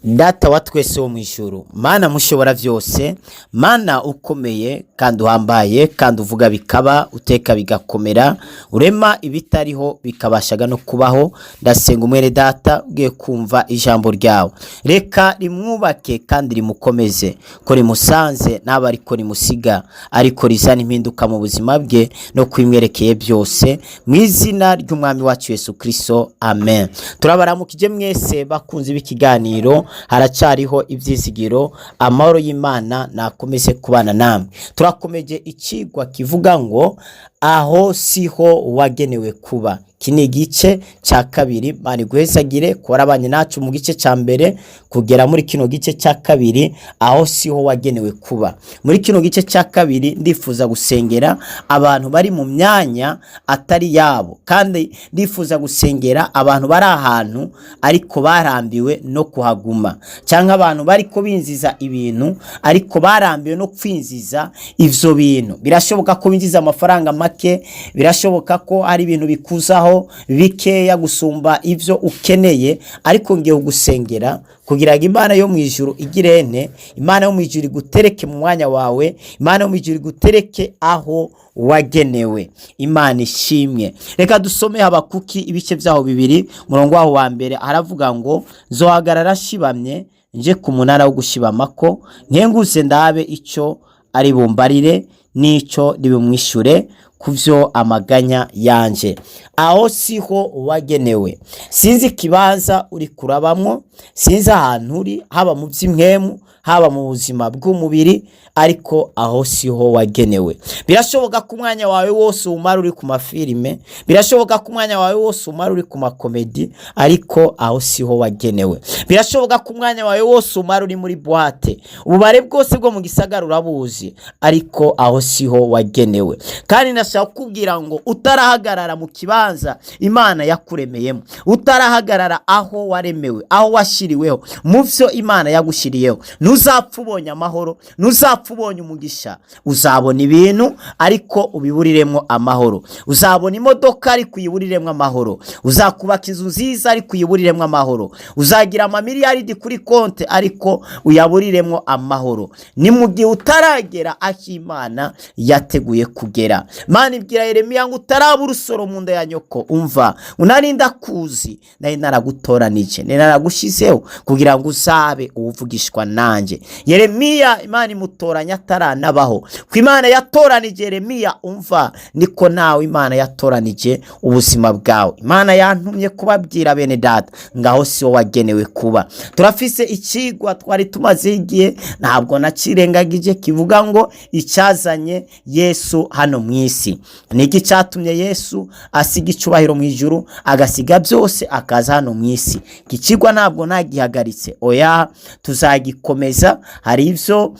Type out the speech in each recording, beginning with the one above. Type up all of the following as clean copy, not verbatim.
Data wa twese wo mw'ijuru, Mana mushobora vyose, Mana ukomeye kandi uhambaye kandi uvuga bikaba, uteka bigakomera, urema ibitariho bikabashaga no kubaho, ndasenga umwene data ugiye kumva ijambo ryawe. Reka rimwubake kandi rimukomeze, ko rimusanze ntaba ariko rimusiga, ariko rizana impinduka mu buzima bwe no kwimwerekeye byose, mu izina ry'umwami wacu Yesu Kristo, amen. Turabaramukije mwese bakunzi b'ikiganiro haracariho ivyizigiro. Amahoro y'Imana nakomeze kubana namwe. Turakomeje icigwa kivuga ngo aho siho wagenewe kuba. Iki ni igice ca kabiri. Mana iguhezagire kuba warabanye nacu mu gice ca mbere kugera muri kino gice ca kabiri, aho siho wagenewe kuba. Muri kino gice ca kabiri ndifuza gusengera abantu bari mu myanya atari yabo, kandi ndifuza gusengera abantu bari ahantu ariko barambiwe no kuhaguma, canke abantu bariko binziza ibintu ariko barambiwe no kwinziza ivyo bintu. Birashoboka ko binjiza amafaranga make, birashoboka ko hari ibintu bikuzaho bikeya gusumba ivyo ukeneye, ariko ngiye kugusengera kugira ngo Imana yo mw'ijuru igirente, Imana yo mw'ijuru igutereke mu mwanya wawe, Imana yo mw'ijuru igutereke aho wagenewe. Imana ishimwe. Reka dusome Habakuki ibice vyaho bibiri, umurongo waho wa mbere haravuga ngo nzohagarara nshibamye nje ku munara wo gushibamako, nkenguse ndabe ico ari bumbarire n'ico ribumwishure kuvyo amaganya yanje. Aho siho wagenewe. Sinzi ikibanza uri kurabamwo, sinzi ahantu uri, haba mu vy'impwemu, haba mu buzima bw'umubiri, ariko aho siho wagenewe. Birashoboka ko umwanya wawe wose umara uri ku mafilime, birashoboka ko umwanya wawe wose umara uri ku makomedi, ariko aho siho wagenewe. Birashoboka ko umwanya wawe wose umara uri muri boîte, ububare bwose bwo mu gisagara urabuzi, ariko aho siho wagenewe. Kandi ndashaka kukubwira ngo utarahagarara mu kibanza Imana yakuremeyemo, utarahagarara aho waremewe, aho washyiriweho, mu vyo Imana yagushiriyeho, ntuzapfa ubonye amahoro, ntuzapfa ubonye umugisha. Uzabona ibintu ariko ubiburiremo amahoro, uzabona imodoka ariko uyiburiremo amahoro, uzakubaka inzu nziza ariko uyiburiremo amahoro, uzagira amamiliyaridi kuri konti ariko uyaburiremo amahoro. Ni mu gihe utaragera aho Imana yateguye kugera. Imana ibwira Yeremiya ngo utaraba urusoro mu nda ya nyoko, umva, nari ndakuzi, nari naragutoranije, nari naragushyizeho kugira ngo uzabe uwuvugishwa nanjye. Yeremiya Imana imutoranya ataranabaho. Ko Imana yatoranije Yeremiya, umva, niko nawe Imana yatoranije ubuzima bwawe. Imana yantumye kubabwira bene data ngaho siwo wagenewe kuba. Turafise ikigwa twari tumaze igihe, ntabwo nacirengagije, kivuga ngo icyazanye Yesu hano mu isi. Ni iki cyatumye Yesu asiga icubahiro mu ijuru, agasiga byose, akaza hano mu isi? Iki kigwa ntabwo nagihagaritse, oya, tuzagikomeza. Hari ibyo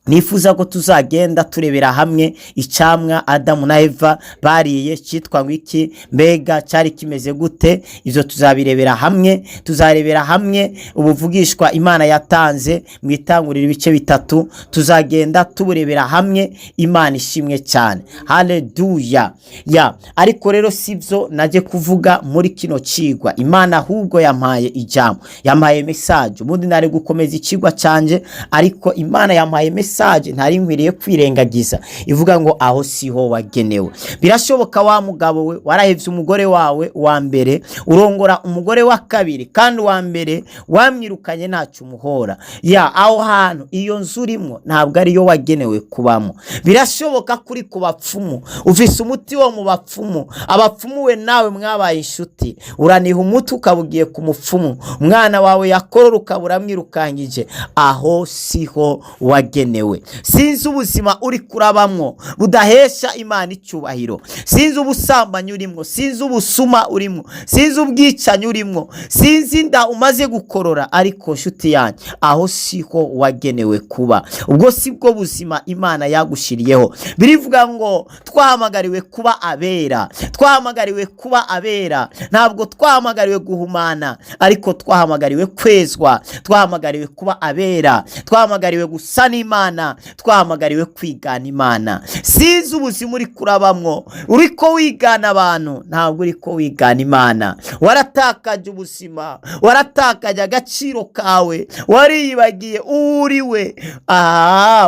nifuza ko tuzagenda turebera hamwe. Icamwa Adamu na Eva bariye cyitwa ngo iki? Mbega cyari kimeze gute? Ibyo tuzabirebera hamwe. Tuzarebera hamwe ubuvugishwa Imana yatanze mu Itanguriro ibice bitatu, tuzagenda tuburebera hamwe. Imana ishimwe cyane, haleluya. Ya, ariko rero si byo najye kuvuga muri kino cigwa. Imana ahubwo yampaye ijambo, yampaye message. Ubundi nari gukomeza ikigwa cyanjye, ariko Imana yampaye message ntari nkwiriye kwirengagiza, ivuga ngo aho siho wagenewe. Birashoboka wa mugabo we warahevye umugore wawe wa mbere, urongora umugore wa kabiri, kandi uwa mbere wamwirukanye ntacyo umuhora. Ya, aho hantu, iyo nzu urimo ntabwo ariyo wagenewe kubamo. Birashoboka kuri ku bapfumu, ufise umuti wo mu bapfumu, abapfumu we nawe mwabaye inshuti, uraniha umuti ukaba ugiye ku mupfumu, umwana wawe yakorora ukaba uramwirukangije. Aho siho wagenewe. Sinzi ubuzima uri kurabamwo budahesha Imana icyubahiro, sinzi ubusambanyi urimo, sinzi ubusuma urimo, sinzi ubwicanyi urimo, sinzi inda umaze gukorora, ariko nshuti yanjye, aho siho wagenewe kuba. Ubwo si bwo buzima Imana yagushiriyeho. Birivuga ngo twahamagariwe kuba abera, twahamagariwe kuba abera. Ntabwo twahamagariwe guhumana, ariko twahamagariwe kwezwa, twahamagariwe kuba abera, twahamagariwe gusa n'Imana. b'Imana twahamagariwe kwigana Imana. Sinzi ubuzima uri kurabamwo, uriko wigana abantu, ntabwo uriko wigana Imana. Waratakaje ubuzima, waratakaje agaciro kawe, wariyibagiye uwo uriwe,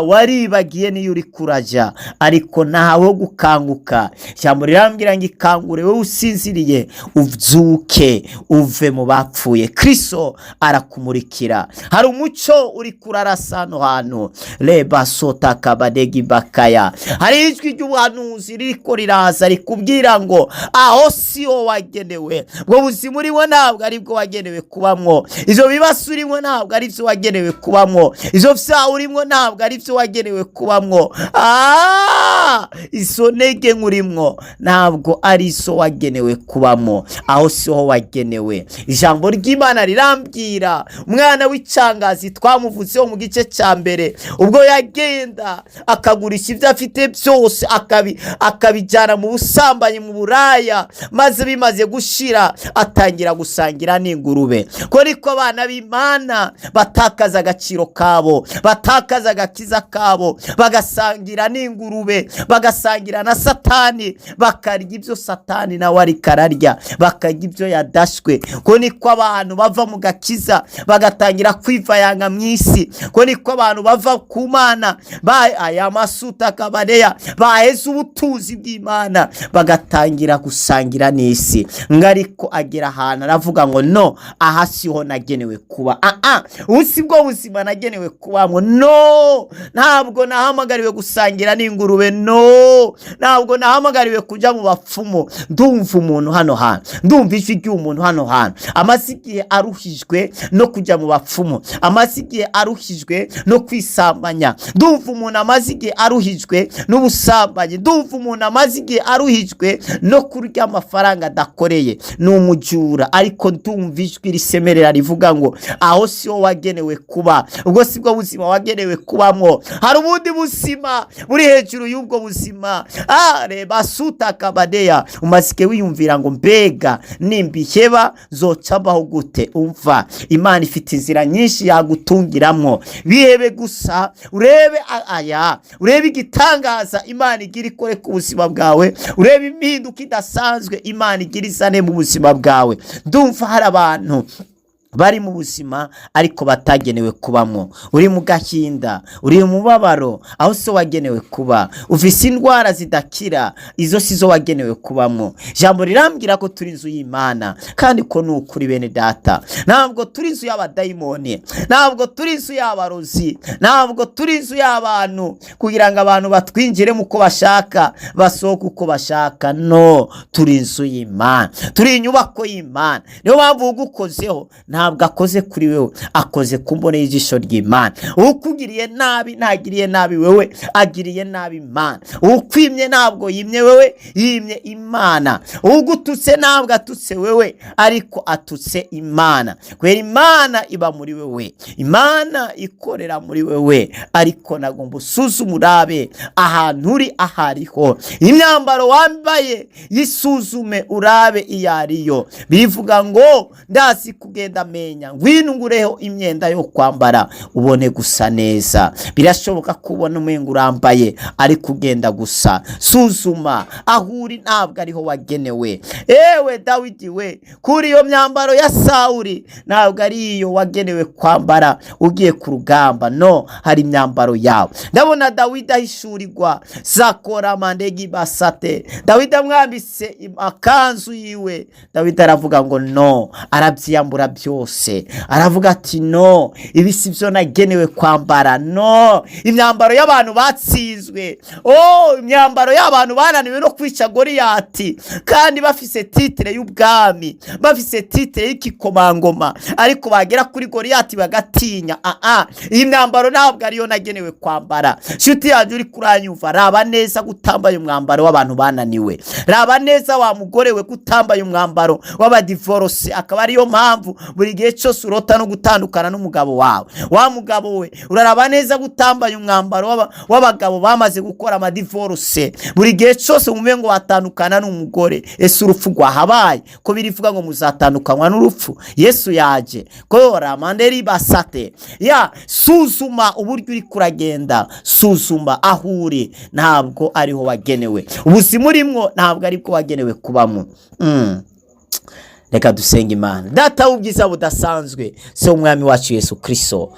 waribagiye niyo uri kuraja, ariko ntawe wo gukanguka. Ijambo rirambwira ngo ikangure wowe usinziriye, uvyuke uve mu bapfuye. Kristo arakumurikira. Hari umuco uri kurarasa hano hantu, reba sota kabadegi bakaya. Hari ijwi ry'ubuhanuzi ririko riraza rikubwira ngo aho siho wagenewe, ubwo buzima urimo ntabwo aribwo wagenewe kubamwo, ivyo bibazo urimo ntabwo arivyo wagenewe kubamwo, ivyo vyaha urimo ntabwo arivyo wagenewe kubamwo, izo ntege nkurimwo ntabwo arizo wagenewe kubamwo, aho siho wagenewe. Ijambo ry'Imana rirambwira umwana w'icangazi twamuvuzeho mu gice cya mbere, ubwo yagenda akagurisha ibyo afite byose akabijyana mu busambanyi, mu buraya, maze bimaze gushira atangira gusangira n'ingurube. Ko niko abana b'Imana batakaza agaciro kabo, batakaza agakiza kabo, bagasangira n'ingurube, bagasangira na Satani, bakarya ibyo Satani nawe ariko ararya, bakarya ibyo yadashwe. Ko niko abantu bava mu gakiza bagatangira kwivayanga mu isi. Ko niko abantu bava ku Mana, aya masuta kabareya, baheze ubutunzi bw'Imana bagatangira gusangira n'isi. Ngariko agera ahantu aravuga ngo no, aha siho nagenewe kuba, ubu si bwo buzima nagenewe kubamo, no, ntabwo nahamagariwe gusangira n'ingurube, no, ntabwo nahamagariwe kujya mu bapfumu. Ndumva umuntu hano hantu, ndumva ijwi ry'umuntu hano hantu amaze igihe aruhijwe no kujya mu bapfumu, amaze igihe aruhijwe no kwisambanya. Ndumva umuntu amaze igihe aruhijwe n'ubusambanyi. Ndumva umuntu amaze igihe aruhijwe no kurya amafaranga adakoreye, ni umujura. Ariko ndumva ijwi risemerera rivuga ngo aho siho wagenewe kuba, ubwo si bwo buzima wagenewe kubamo, hari ubundi buzima buri hejuru y'ubwo buzima. Reba suta kabadeya, umasike wiyumvira ngo mbega nimbiheba zoca mbaho gute? Umva, Imana ifite inzira nyinshi yagutungiramwo. Bihebe gusa urebe aya, urebe igitangaza Imana igira ikore ku buzima bwawe, urebe impinduka idasanzwe Imana igira izane mu buzima bwawe. Ndumva hari abantu bari mu buzima ariko batagenewe kubamo. Uri mu gahinda, uri mu mubabaro, aho so wagenewe kuba. Ufise indwara zidakira, izo si zo wagenewe kubamo. Ijambo rirambwira ko turi inzu y'Imana, kandi ko ni ukuri bene data. Ntabwo turi inzu y'abadayimoni, ntabwo turi inzu y'abarozi, ntabwo turi inzu y'abantu kugira ngo abantu batwinjiremo uko bashaka, basohoke uko bashaka. No, turi inzu y'Imana, turi inyubako y'Imana. Niyo mpamvu ugukozeho ntabwo akoze kuri wewe, akoze ku mbone y'ijisho ry'Imana. Ukugiriye nabi ntagiriye nabi wewe, agiriye nabi Imana. Ukwimye ntabwo yimye wewe, yimye Imana. Ugututse ntabwo atutse wewe, ariko atutse Imana, kubera Imana iba muri wewe, Imana ikorera muri wewe. Ariko nagomba usuzume urabe ahantu uri ahariho, imyambaro wambaye yisuzume urabe iyo ariyo. Bivuga ngo ndazi kugenda menya, ngwino ngureho imyenda yo kwambara ubone gusa neza. Birashoboka kubona umengo urambaye ariko ugenda gusa. Suzuma aho uri, ntabwo ariho wagenewe. Ewe Dawidi we, kuri iyo myambaro ya Sawuri ntabwo ari iyo wagenewe kwambara ugiye ku rugamba. No, hari imyambaro yawe. Ndabona Dawidi ahishurirwa zakora mandegi basate. Dawidi amwambitse akanzu yiwe, Dawidi aravuga ngo no, arabyiyambura byose, aravuga ati no, ibi si byo nagenewe kwambara. No, imyambaro y'abantu batsinzwe, oh, imyambaro y'abantu bananiwe no kwica Goriyati, kandi bafise titre y'ubwami, bafise titre y'ikikomangoma, ariko bagera kuri Goriyati bagatinya. Iyi myambaro ntabwo ariyo nagenewe kwambara. Nshuti yanjye uri kuranyumva, raba neza gutambaye umwambaro w'abantu bananiwe. Raba neza wa mugore we gutambaye umwambaro w'abadivorose, akaba ariyo mpamvu buri Buri gihe cyose urota no gutandukana n'umugabo wawe. Wa mugabo we, uraraba neza gutambaye umwambaro w'abagabo bamaze gukora amadivorce. Buri gihe cyose wumve ngo watandukana n'umugore. Ese urupfu rwahabaye? Ko birivuga ngo muzatandukanywa n'urupfu? Yesu yaje kora manderi basate ya. Suzuma uburyo uri kuragenda, suzuma aho uri. Ntabwo ariho wagenewe. Ubuzima urimwo ntabwo aribwo wagenewe kubamo. Reka dusenge Imana. Data w'ubwiza budasanzwe, se w'Umwami wacu Yesu Kirisito,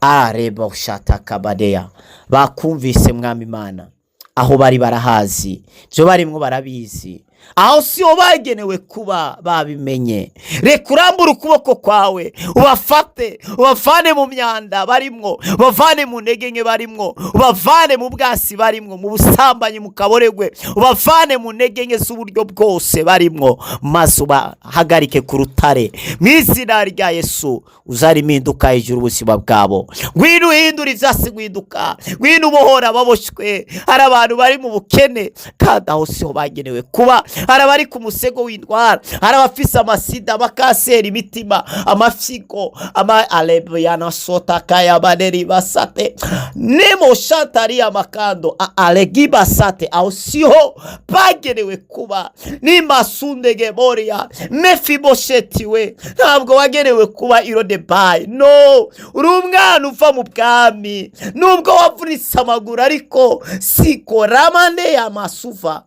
areba ushata kabadeya. Bakumvise, Mwami Imana. Aho bari barahazi, ibyo barimwo barabizi. Aho siho bagenewe kuba, babimenye. Reka urambure ukuboko kwawe, ubafate, ubavane mu myanda barimwo, ubavane mu ntege nke barimwo, ubavane mu bwasi barimwo, mu busambanyi, mu kaboregwe, ubavane mu ntege nke z'uburyo bwose barimwo, maze ubahagarike ku rutare. Mu izina rya Yesu, uzari impinduka hejuru ubuzima bwabo. Ngwino uhindura ibyasi guhinduka, ngwino ubohora ababoshywe. Hari abantu bari mu bukene kandi aho siho bagenewe kuba. Hari abari ku musego w'indwara, hari abafise amasida, amakanseri, imitima, amafyigo, ama alebyana sota kaya baneri basate nemo shatari amakando alegi basate. Aho siho bagenewe kuba. Nimasundege boria Mefibosheti we, ntabwo wagenewe kuba irodebayi. No uri umwana uva mu bwami, nubwo wavunitse amaguru, ariko siko ramande ya masuva.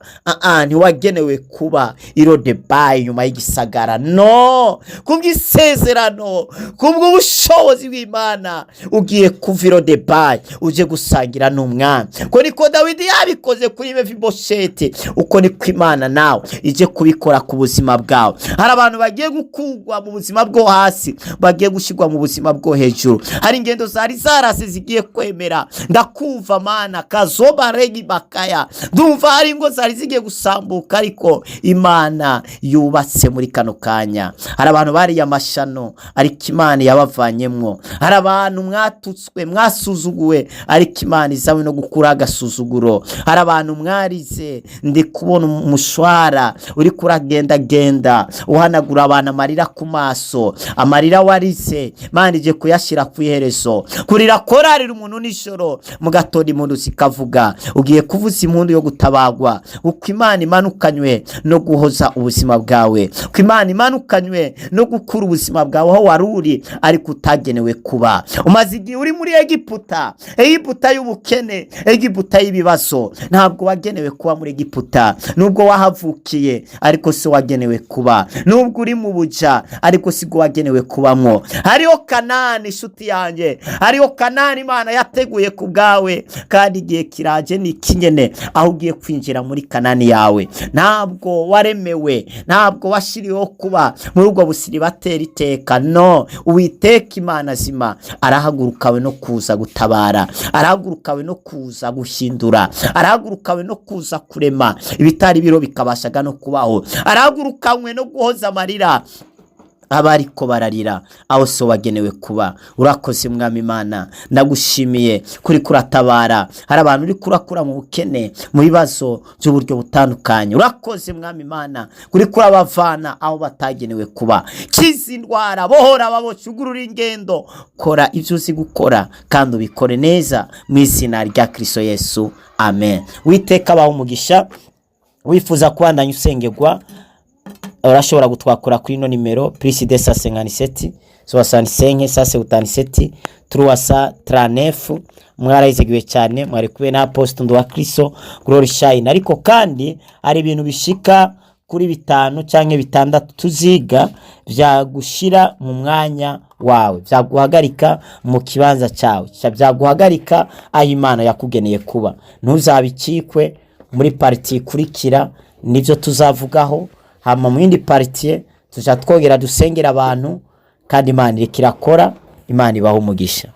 Ntiwagenewe kuba irodebayi nyuma y'igisagara. No kubw'isezerano, kubw'ubushobozi bw'Imana, ugiye kuva irodebayi uje gusangira n'umwami. Ko niko Dawidi yabikoze kuri Mefibosheti, uko niko Imana nawe ije kubikora ku buzima bwawe. Hari abantu bagiye gukugwa mu buzima bwo hasi, bagiye gushyirwa mu buzima bwo hejuru. Hari ingendo zari zarase zigiye kwemera. Ndakumva, Mana kazoba regi bakaya. Ndumva hari ingo zari zigiye gusambuka, ariko Imana yubatse muri kano kanya. Hari abantu bariye amashano, ariko Imana yabavanyemwo. Hari abantu mwatutswe, mwasuzuguwe, ariko Imana izawe no gukura agasuzuguro. Hari abantu mwarize. Ndi kubona umushwara uri kuragendagenda uhanagura abantu amarira ku maso. Amarira warize, Imana ije kuyashyira ku iherezo. Kurira korarira umuntu nijoro, mu gatondo impundu zikavuga. Ugiye kuvuza impundu yo gutabagwa, uko Imana imanukanywe no guhoza ubuzima bwawe, uko Imana imanukanywe no gukura ubuzima bwawe aho wari uri ariko utagenewe kuba. Umaze igihe uri muri Egiputa, Egiputa y'ubukene, Egiputa y'ibibazo. Ntabwo wagenewe kuba muri Egiputa. Nubwo wahavukiye, ariko si wagenewe kuba. Nubwo uri mu buja, ariko si bwo wagenewe kubamwo. Hariho Kanani, inshuti yanjye, hariho Kanani Imana yateguye ku bwawe, kandi igihe kiraje, ni ikinyene aho ugiye kwinjira muri Kanani yawe. Ntabwo waremewe, ntabwo washyiriweho kuba muri ubwo busiribateri iteka. No Uwiteka Imana zima arahagurukawe no kuza gutabara, arahagurukawe no kuza guhindura, arahagurukawe no kuza kurema ibitari biro bikabashaga no kubaho, arahagurukanywe no guhoza amarira abariko bararira. Aho so wagenewe kuba. Urakoze, Mwami Imana, ndagushimiye kuri kuratabara. Hari abantu uri kurakura mu bukene, mu bibazo by'uburyo butandukanye. Urakoze, Mwami Imana, kuri kurabavana aho batagenewe kuba. Kiza indwara, bohora ababoshye, ugurura ingendo, kora ibyo uzi gukora kandi ubikore neza, mu izina rya Kristo Yesu, amen. Witeka abaho umugisha. Wifuza kubandanya usengerwa, urashobora gutwakura kuri ino nimero: +257 65 177 339. Mwarayizegiwe cyane. Mwari kumwe na Apostle Nduwa Kristo Glory Shine. Ariko kandi hari ibintu bishika kuri bitanu cyangwa bitandatu tuziga byagushira mu mwanya wawe, byaguhagarika mu kibanza cyawe, byaguhagarika aho Imana yakugeneye kuba. Ntuzabicikwe. Muri partie ikurikira nibyo tuzavugaho. Hama mu yindi partie tuja twongera dusengera abantu, kandi Imana iriko irakora. Imana ibaha umugisha.